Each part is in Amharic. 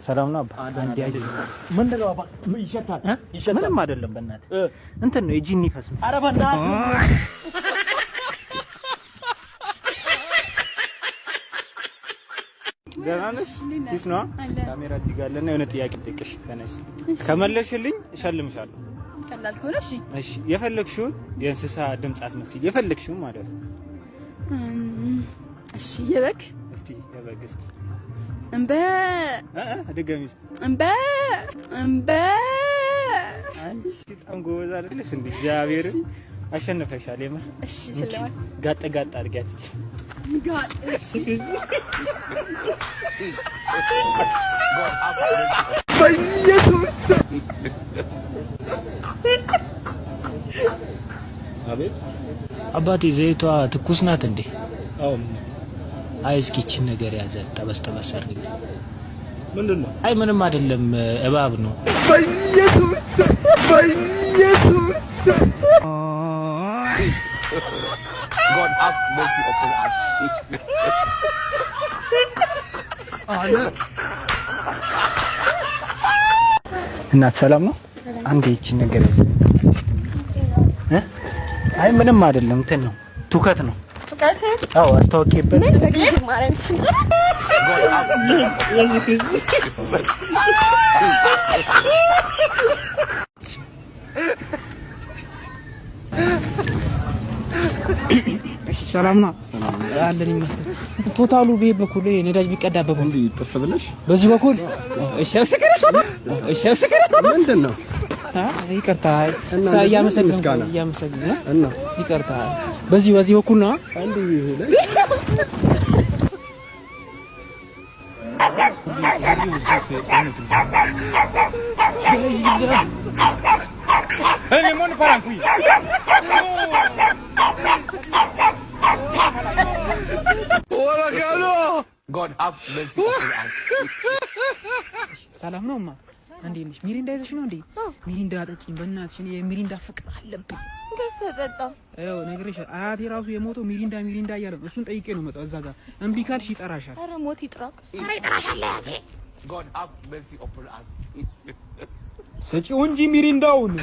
ሰላም ነው አባ። አንዴ ያዥ። ምንድን ነው አባ? ይሸታል፣ ይሸታል። ምንም አይደለም። በእናትህ እንትን ነው፣ የጂኒ ፈስ ነው። ኧረ በእናትህ። ደህና ነሽ? Peace ነዋ። ካሜራ እዚህ ጋር አለና የሆነ ጥያቄ ልጠይቅሽ። ተነሽ። ከመለስሽልኝ እሸልምሻለሁ። ቀላል ከሆነ እሺ። እሺ፣ የፈለግሽውን የእንስሳ ድምፅ አስመስል፣ የፈለግሽውን ማለት ነው። እሺ፣ የበግ። እስቲ የበግ እስቲ። እምበ። እ እ ድገሚ እስቲ። እምበ እምበ። አንቺ በጣም ጎበዝ አይደለሽ እንዴ? እግዚአብሔር አሸንፈሻል። የምር። እሺ፣ ሽልማት። ጋጥ ጋጥ አድርጊያት። ጋጥ፣ እሺ። በኢየሱስ! አቤት። አባቴ፣ ዘይቷ ትኩስ ናት እንዴ? አዎ። አይ፣ እስኪ ይህችን ነገር ያዘ፣ ጠበስ ጠበስ አድርጊ። ምንድን ነው? አይ፣ ምንም አይደለም፣ እባብ ነው። በኢየሱስ፣ በኢየሱስ! God have mercy upon us. እናት፣ ሰላም ነው? አንዴ ይህችን ነገር ያዘ እ አይ፣ ምንም አይደለም፣ እንትን ነው፣ ትውከት ነው። አዎ፣ አስታውቂበት። ማርያም ስም። God have mercy upon us. ሰላም ነው አለን ይመስገን። ቶታሉ በየት በኩል ይሄ ነዳጅ ቢቀዳበት በኩል? እንዲህ ጥፍ ብለሽ። በዚህ በኩል። እሺ፣ አመሰግናለሁ። እሺ፣ አመሰግናለሁ። ምንድን ነው? ይቅርታ። እና እያመሰገንኩ ምስጋና? እያመሰገንኩ። እና ይቅርታ። በዚህ በኩል ነው። እንዲህ ብለሽ። God have mercy upon us. ሰላም ነው እማ፣ እንዴት ነሽ? ሚሪንዳ ይዘሽ ነው እንዴ? ሚሪንዳ አጠጪኝ በእናትሽ። እኔ የሚሪንዳ ፍቅር አለብኝ። ገዝተህ ጠጣው። ይኸው ነግሬሻለሁ። አያቴ ራሱ የሞተው ሚሪንዳ ሚሪንዳ እያለ ነው። እሱን ጠይቄ ነው መጣው። እዛ ጋር እምቢ ካልሽ ይጠራሻል። ኧረ ሞት ይጥራክ። God have mercy upon us. ስጪው እንጂ ሚሪንዳውን።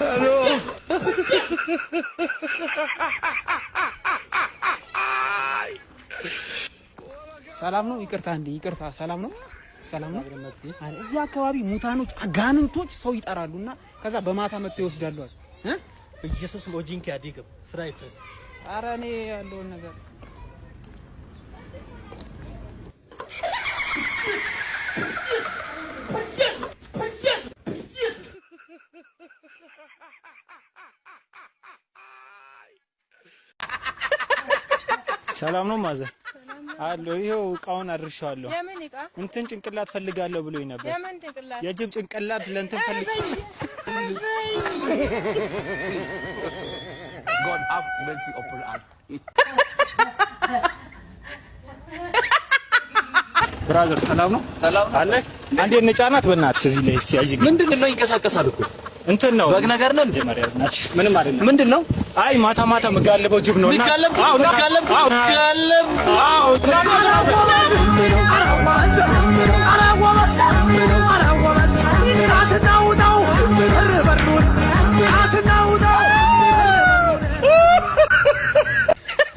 Hello። ሰላም ነው። ይቅርታ እንዴ፣ ይቅርታ። ሰላም ነው። ሰላም ነው። አረ እዚህ አካባቢ ሙታኖች፣ አጋንንቶች ሰው ይጠራሉና ከዛ በማታ መጥተው ይወስዳሉ አሉ እ ኢየሱስ ሞጂንክ ያዲግም ስራ ይፍረስ። አረ እኔ ያለውን ነገር። ሰላም ነው mother አሎ፣ ይኸው እቃውን አድርሻለሁ። የምን እቃ? እንትን ጭንቅላት ፈልጋለሁ ብሎኝ ነበር። የምን ጭንቅላት? የጅብ ጭንቅላት ለእንትን ፈልግ። God have mercy upon us. Brother፣ ሰላም ነው? ሰላም አለ። አንዴ እንጫናት በእናትሽ እዚህ ላይ እስቲ ያዥ። ምንድን ነው? ይንቀሳቀሳል እኮ። እንትን ነው። በግ ነገር ነው እንዴ? መጀመሪያ በእናትሽ ምንም አይደለም። ምንድን ነው? አይ፣ ማታ ማታ የምጋልበው ጅብ ነው እና የሚጋለብ? አዎ። የሚጋለብ? አዎ። ጋለብ። አዎ።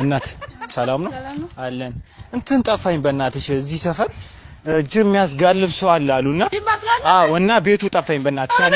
እናት፣ ሰላም ነው አለን። እንትን ጠፋኝ በእናትሽ፣ እዚህ ሰፈር ጅብ የሚያስጋልብ ሰው አለ አሉና፣ አዎ፣ እና ቤቱ ጠፋኝ በእናትሽ አለ።